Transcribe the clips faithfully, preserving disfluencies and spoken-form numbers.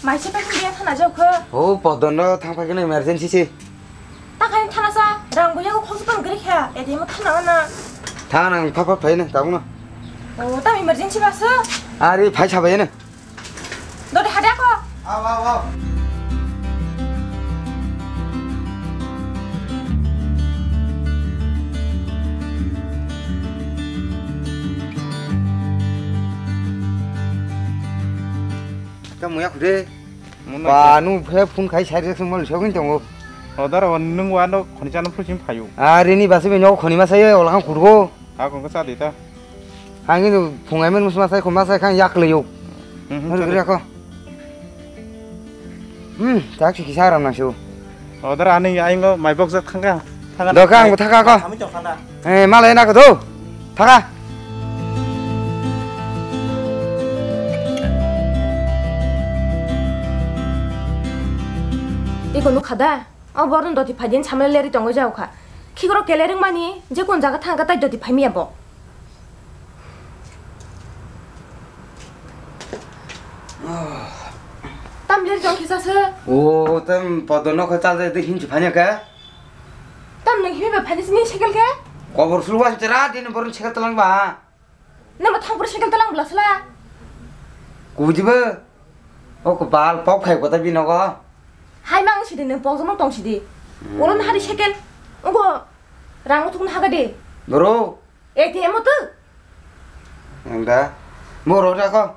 Paisa paisa dia thana jao kho. O, podon no thang phai khe emergency se. Ta khai thana sa, rang bo yago khosok tong gri kha, A T M thana na. Thang nang pha pha phai nang tabuk no. O, tam emergency ba se. Ari phai sa bai ne. Dodi hada ko. Aw, aw, aw. Tamo ya khude. Ba, nu phe phone khai sai rek sung mol sogin tongo. O dara, o nung wa no khoni chana phru sim phayu. A, rini basi be no khoni ma sai, ola kan kurgo. Ha, kon ka sa de ta. Ang ini phungai men musma sai khoma sai khang yak le yok. Hmm, hmm, Nang sorry. Gri ako. Hmm, tak si kisa aram nang su. O dara, ani aing lo mai bok jat thangka. Thangka. Doka ang thaka ko. Ami chok thangka. Eh, malai na ko do. Thaka. Iko nukha da? O borno doti phaidin samle leri tongo jao kha. Khikoro kele ring mani, je kun jaga thangka tai doti phaimiya bo. Tam ler jong kisa se. O, tam podo nokha chal de hin chi phanya ka? Tam nang himi ba phani sini sekel ke? Kobor sulwa chera din boron sekel talang ba. Nama thang pura sekel talang bla sala. Kujiba. O ko bal pok khai kota binogo. Hai mang sidi nang pok jomong tong sidi. Hmm. Olon hari sekel. Ugo rang uthuk na haga de. Bro. A T M o tu. Ang da. Mo ro da ko.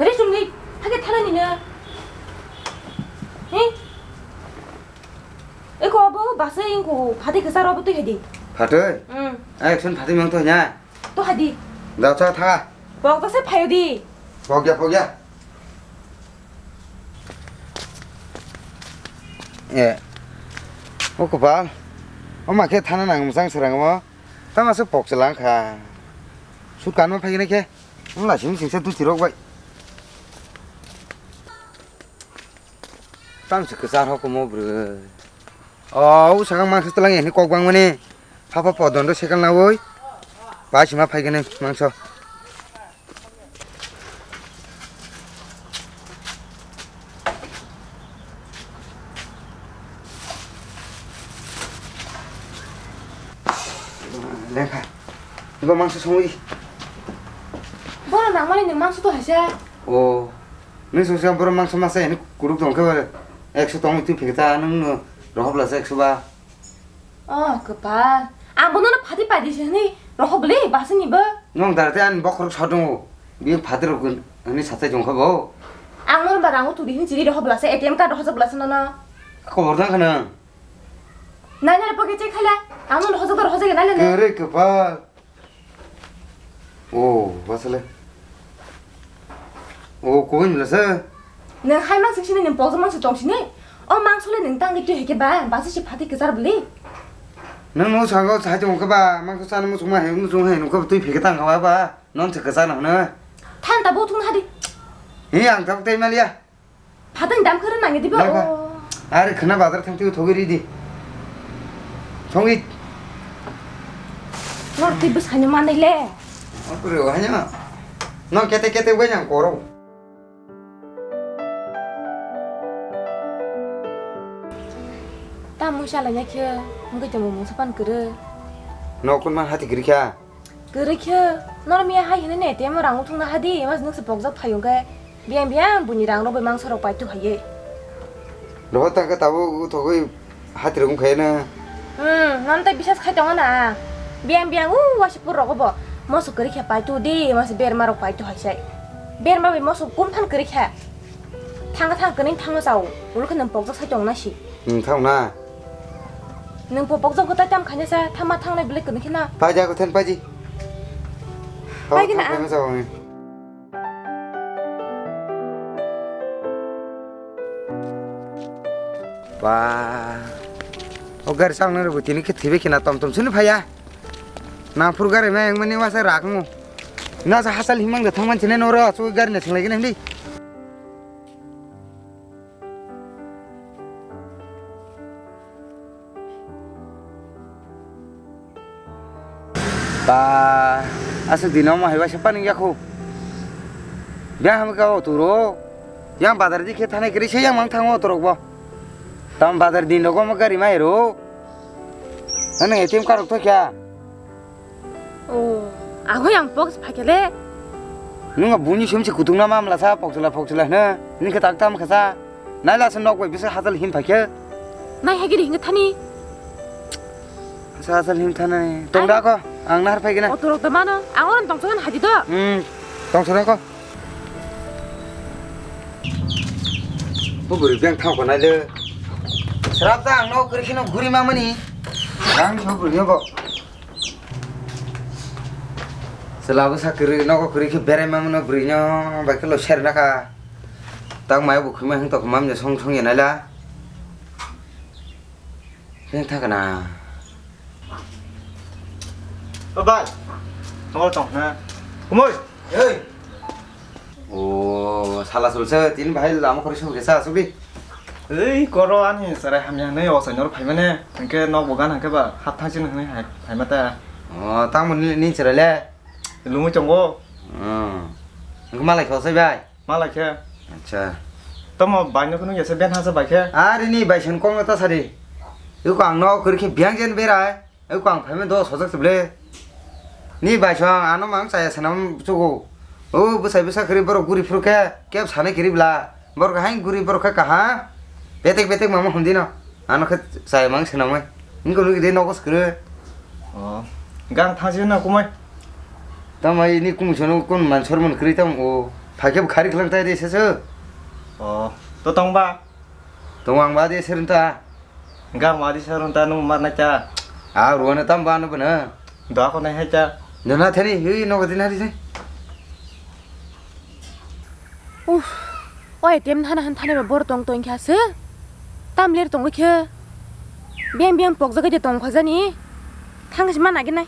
Re sung ni, hake thala ni na. He? Eko abo basa ingko phati kesa robo tu hedi. Phatoi? Hmm. Action phati mang to nya. To hadi. Da cha tha. Pok to se phayo di. Pok ya, pok ya. Eh. O kopal. O ma khe thana nang musang serang mo. Tama se pok chelang kha. Sut kanma phai khe. Wng laising singsa duti rok bai. Tang se kwchar hok mo bwrwi. O, usakang mangsa twlang yani kok bangmani. Phapha podon do sekal nawi. Bai sima phai khe mangso. Lekha. Ibo mangso songwi. Bono nangmani nwng mangso to haisa. O. Nwng songsa borok mangso masa hini kuruk tong khe ekso tongwi twi phikta nwng no rohop lasa ekso ba. Oh, kwpal. Ang bono no phati paidi se hwnwi rohobwle basingni bo. Nwng dar te ani bokhorok sa tongo. Bi phati rok hwnwi sathai tongkha bo. Ang nono ba rango tuli hwnwi chiri rohobwla se A T M card rohojak bwla se nono. Khobor dang khana. Nai nai poke check khala. Ang nono rohojak da rohojak nai le. Kwrwi kwpal. O, basale. O, kubui nula se. Nwng hai mangsi sini nwng pokjak mangsi tong sini. O mangso le nwng tangwi twi hai khe ba, basi si phati kwchar bwli. Nwng no sango sai tong khe ba, mangso chana muchung ma hai, muchung hai nung khe twi phai khe tang kha ba, non se kwchar no hwno. Than ta bo thung hadi. Hi ang tabuk tei maliya. Phatang dam khoro nangya diba? Nangkha. O. Are khna bazar thang twi thogwi ridi. Thongwi. Nor twi bwskanyo manai le. Apre o hanya. No kete kete bai nang koro. Ta mungsa lanya khe, mungkhe tongmo mungsa pan kwrwi. No kun man hati kwrwi kha. Kwrwi khe, norok miya hai hinwi ne A T M o rang uthukna hadi, mas nwng se pokjak phai hwnkhe, biyang biyang buini rang rok bai mangsa rok paithu haiye. Rohor tangkhe tabuk uthogwi hati rok wngkha na. Hmm, nono tei bisas khai tongo na. Biyang biyang u waisa pur rogo bo moso kwrwi khe paithu di, mas berma rok paithu haisai. Berma bai moso kum phan kwrwi khe. Thangkha thang kwrwi thangma chao, ulo khe nwng pokjak sai tong nasi. Hmm, thang na. Nwng po pokjak khe tai tam khaina sa, thama thangnai belai kwrwi kheno. Paija kothen paiji. Paigina ang. Thang khaina sa wngni. Ba. O gari sa wngnai rwbo tini khe thwibai kheno tom tom sini phaiya. Nangphuru gari ma wngmani wasa rak wngo. Na sa hasal himang da thangman sini noro, so gari na singlai gini hindi. Ba, aswk dino omo hai waisa paning yakho. Biyang hamkha o turo. Yang bazar di khe thanai kwrwi se yang mang thango otorok bo. Tam bazar di nogo mo gari mai ro. Ano A T M card rok thokya. Oh, ago yang box phaikele. Nunga buni sumsi kutung na mamla sa pokchula pokchula hna. Nini khe tak tam khasa. Naila se nok bai bisa hajal him phaikhe. Nai hagiri hinga thani. Sa hajal him thani. Tong da ko. Ang nahar phaikena. Otorok da mano. Ang oran tong sonan haji do. Hmm. Tong sonan ko. Bu bwrwi beng thang ko nai le. Srap ta ang nok kwrwi kheno guri ma mani. Ang so bwrwi no bo. Chwla bwsa kwrwi nogo kwrwi khe berai ma mano bwrwi no bai khe lo ser na kha. Tak mai bo khwima hwng tok mam je song song ya nai la. Beng thang kana. O bai. Nogo tong na. Kumoi. Ei. O sala sulse tin bahai lama kori song resa subi. Ei koro ani sarai hamya nei o sainor phaimane. Hingke nok bogan hingke ba hap thangsin hwnwi hai phaimata. O tamo ni ni chwrai le. Lumui tongo. Hmm. Hingke malai kho sai bai. Malai khe. Acha. Tamo bai no khunu yasa ben hasa bai khe. Ari ni bai sen kong ta sari. Yuko ang nok kori khe biang jen berai. Eko ang phaima do sojak se ble. Ni bai song ano mang chaya sanam chugo. O bwsai bwsa kwrwi borok guri phuru khe keb sanai kwrwi bla. Borok hain guri borok khe kaham. Betek betek mama hum dino. Ano khe chaya mang sanamai. Wngkha nukhi de nogo se kwrwi. Oh. Gang thangsi na kumai. Tamai ni kumui sono kun man sorman kwrwi tam o. Phai khe khari khlang tai de se se. Oh. To tong ba. Tong ang ba de ser ta. Ga ma di sarun ta nung mar na cha. A ruwa na tam ba no bana. Da ko nai hai cha. No na thani hi no ga din hari sai. Uff, o A T M thana han thani ba bor tong tong kha se. Tam ler tong khe. Biang biang pok jaga je tong kha jani. Thang si ma na gin nai.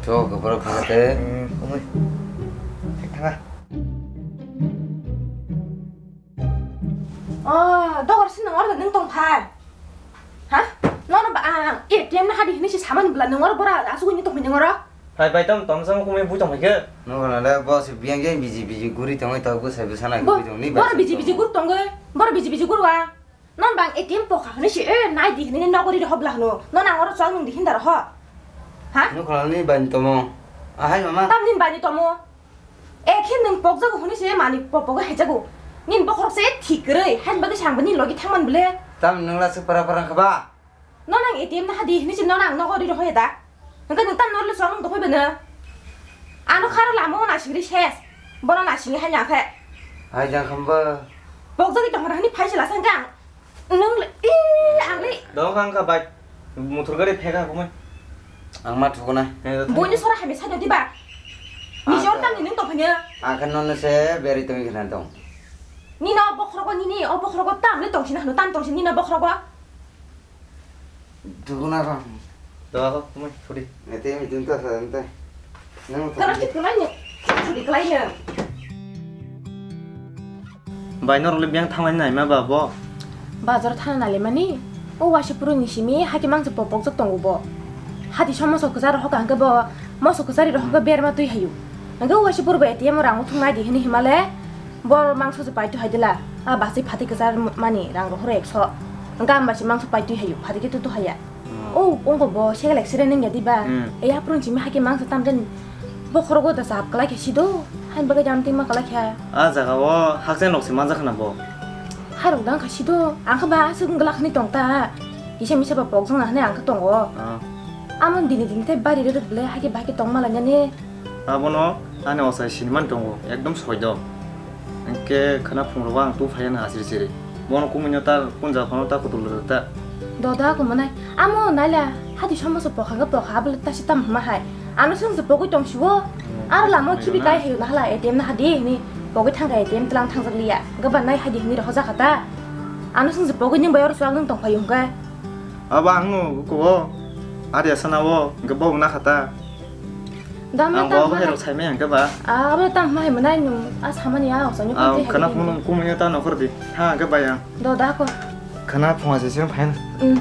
Cho, khe borok thang khe. Hmm, oi. Thang kha. Oh, dogor si nang oro nang tong pha. Ha? Nono ba ang A T M na hadi hini si saman bla nang oro bora asugui ni tong nang oro. Phai bai tom tom sam kumui bui tong khe. Nogo na le boss biang jeng biji biji guri tong ta bwsai bwsa na guri tong ni bai. Bor biji biji gur tong ge. Bor biji biji gur wa. Non bang A T M pokha hwnwi se, eh, nai di hwnwi nokori rohobla hwno. Non ang oro chwng nung di hinda roho. Ha? Nukha ni bani tomo. Ahai mama. Tam nin bani tomo. Eh, khe nung pokjago hwnwi se mani pokpogo hejago. Nin bokhorok se thik kwrwi, hain bagwi se ang bini logi thangman bwle. Tam nung la se para para kha ba? Non ang A T M na hadi hwnwi se non ang nokori rohoya da. Hwnkhe nwng tam norle chwng dokhoi bano. Ano kharo lama o nasingri ses. Bono nasingwi hai nyakhe. Hai jang khamba. Pokjagwi tongkha hwnwi phai se lasa hwnkhe ang. Nwng le, ih, ang le. Dong khang kha bai. Muthur gari pheka kumai. Ang ma thukuna. Boini sora hamya saino diba. Ni jor tamni nwng tongphanya. Ang khe nono se beri tongwi khna tong. Nino bokhrogo nini, o bokhrogo tam le tongsina hwno, tam tongsi nino bokhrogo. Duguna kong. Doa kok, kumai, suri. Ete mi dun ta sa ente. Nang Tara kit kulai ni. Suri kulai ni. Bai norok le biang thanglai nai ma ba bo. Bazar thana nale mani. O wasi puru ni simi haki mangsa popok jok tongo bo. Hati somo sok jar hok ang ke bo. Mo sok jari rohok berma tui hayu. Nang o wasi puru bo A T M rang uthung nai di hini himale. Bor mangso se paitwi hai dila. A basi phatik kwchar mani rang rohor ekso. Gam basi mangso paitwi hayu, phatik tu tu haya. Hmm. O, ongko bo segelek sere neng ya diba. Hmm. E ya prung chimi hake mangso tam jen. Bokhorogo da sap kalai khe sido. Hain bagai jam tingma kalai khe. A jaga o haksen rok se manjak khana bo. Harok dang kha sido. Ang kha ba asuk glak ni tong ta. Isa misa ba pok jong na hane ang kha tongo. Ah. Amon dini dini te bari rwrwk bele hake ba hake tong malanya ne. Abono ani ochai siniman tongo, ekdom soido. Hwnkhe khwna phungrogo ang tu phaiya na asiri siri. Bono kumuino ta punja phano ta kutul rwrwk ta. Doda kumunai, amo naila hati somoso pokha khe pokha abole ta sitam hwnma hai. Ano swngse pogwi tongsiwo. Hmm, aro lama o khibi kai hayo nahala A T M na hadi hini pogwi thangkha A T M tlang thangjak liya. Hwnkhe ba nai hadi hini rohor jakha ta. Ano swngse pogwi nwng bai oro chuwak nwng tongphaio hwnkhe. Abo ang no kuwo. Ari asana wo hwnkhe bo nakha ta. Dam ang tam bo hai rok sai mai hwnkhe ba. Ah, abo tam mai manai nung a samani a osani ko te khana phone nung kumui ta nokor di. Ha hwnkhe ba yang. Do da ko. Khana phone se se phai na. Mm.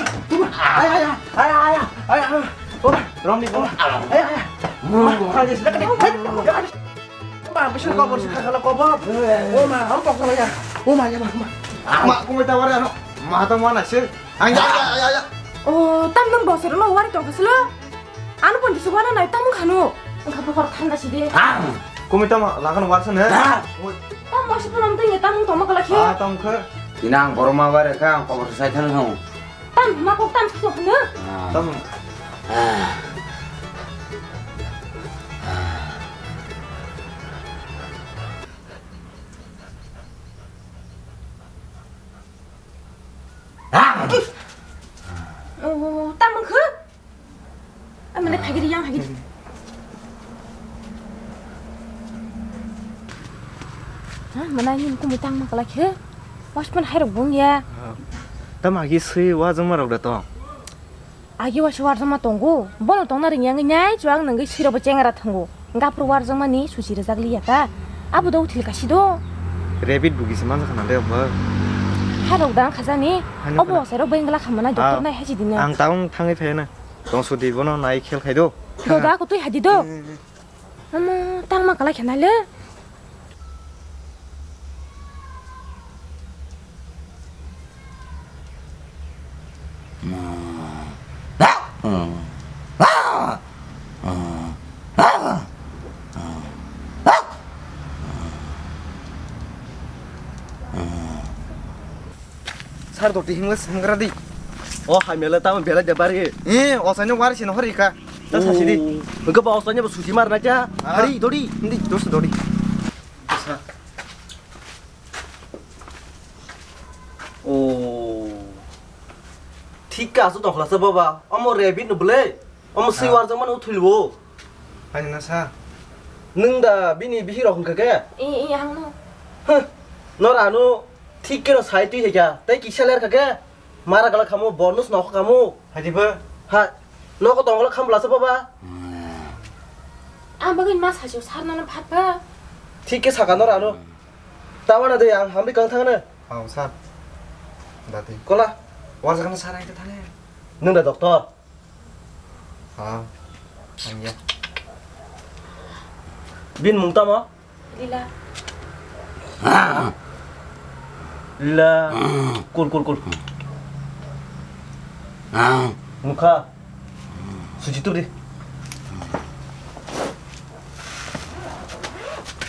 Ay, ay, ay, ay, ay, ay, ay, ay. Romni, Romni. Ay, ay, ay. Ma, bisil kobor si khakhala kobor. O ma, ham kok ya. O ma, ya ma, ma. Ma, kumui ta wari ano. Ma ta ma na sir. Ang ya, ya, ya, ya. O, tam nang bosor lo wari tong khaslo. Ano pon disu wana nai tam khano. Ang khapa kor thanda sidi. Kumui tam lagan warsa ne. Tam bosor pon am tang tam tong ma kala khe. Ah, tam khe. Ina ang borok ma wari kha ang kobor sai thang thang. Tam hwnma kok tam suk hwno. Tam. Oh, tam wngkha? Amane phagiri yang phagiri. Ha, mana ini kumui tang ma kala khe? Waspan hai rok bung ya. Tam agi sui wajang ma rok da to. Agi waisa warjakma tongo, bono tongna ringya wngwi nai chuak nungwi swirobo chengra thango. Hwnkhe aphuru warjakmani suchi rwjak liya ta. Abo do uthil kaisa do. Rabbit bugi se manjakha nang de obo. Harok dang khajani. Obo wasairok bengla khamana doctor nai haji dino. Ang taung thangwi phaiya na. Tong sudi bono nai khel khai do. Do da ko twi hadi do. Omo tangma kalai khe nai le. Sar dokti himla sangra di. O hamya le tamo belai de bari. Eh, osaino wari sino hori ka. Ta sasi di. Hwnkhe ba osaino bo suti mar na kya. Hari dodi. Hindi dos dodi. Sa. O. Thik ka asu tongkhla sa baba. Omo rabbit no bole. Omo swi warjak mano uthwilwo. Ani na sa. Nwng da bini bihirok hwnkha khe? I, i, ang no. Huh. Nor ano thik khe no sai twi hai kha. Tei kisa ler kha khe. Mara gala khamu, bonus nokho khamu. Hadi ba? Ha. Nokho tongla kham blasa baba. Ang bagwi ma sajo sar nana phat ba. Thik khe saka nor ano. Tawana de ang hamri kang thangna. Ang sar. Dati. Kola. Warjak na sar ai thane. Nwng da doctor. Ha, ang ya. Bin mung tamo? Lila. Lila. Kul, kul, kul. Mukha. Suchi tubri.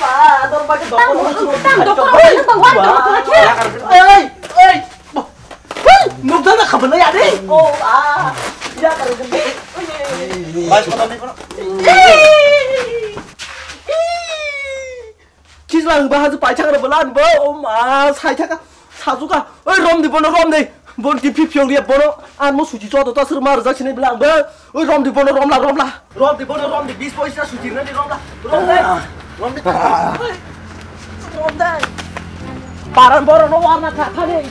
Ba, ador ba ke doktor. Tang, tang, doktor, tang, tang, tang, tang, tang, tang. Ei, ei. Nukjana khabana ya de. Oh, ah. Ya kar gede. Bai, kota ni kono. Kisla hwba haju paithak rw bwla anbo. O ma, saithaka, sajuka. Oi, romdi bono, romdi. Bon ki phi phiong ria bono. Anmo suji choto ta sir mar jak sinai bwla anbo. Oi, romdi bono, romla, romla. Romdi bono, romdi, bis poisa suji nani romla. Romdi. Romdi. Romdi. Paran boro no warna kha thani.